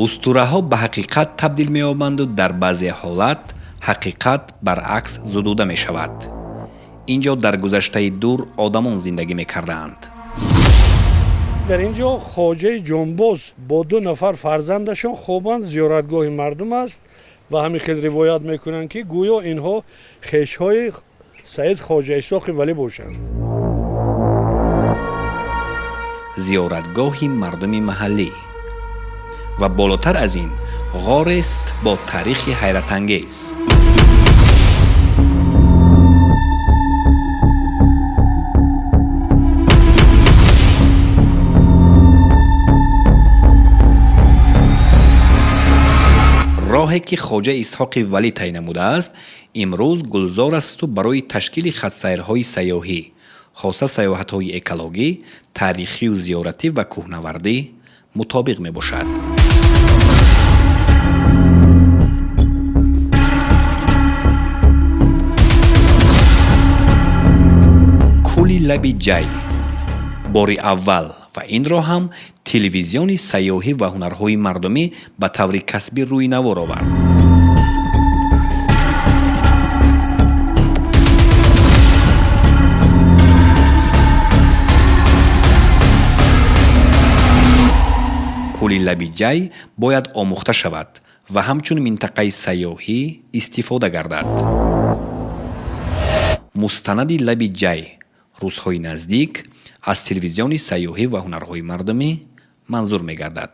Устураҳо ба ҳақиқат табдил меёбанду дар баъзе ҳолат ҳақиқат баръакс зудуда мешавад. Ин ҷо дар гузаштаи дур одамон зиндагӣ мекардаанд. Дар ин ҷо хоҷаи ҷонбоз бо ду нафар фарзандашон хобанд. Зиёратгоҳи мардум аст ва ҳамин хел ривоят мекунанд, ки гӯё инҳо хешҳои Саид Хоҷа Исоқи Валӣ бошанд. Зиёратгоҳи мардуми маҳаллӣ ва болотар аз ин ғорест бо таърихи ҳайратангез. Роҳе, ки Хоҷа Исҳоқи Валӣ тай намудааст, имрӯз гулзор асту барои ташкили хатсайрҳои сайёҳӣ, хоса сайёҳатҳои экологӣ, таърихию зиёратӣ ва кӯҳнавардӣ мутобиқ мебошад. Кӯли Лаби Ҷай бори аввал ва инро ҳам телевизиони сайёҳӣ ва ҳунарҳои мардумӣ ба таври касбӣ рӯи навор овард. Кӯли Лаби Ҷай бояд омӯхта шавад ва ҳамчун минтақаи сайёҳӣ истифода гардад. Мустанади Лаби Ҷай рӯзҳои наздик аз телевизиони сайёҳӣ ва ҳунарҳои мардумӣ манзур мегардад.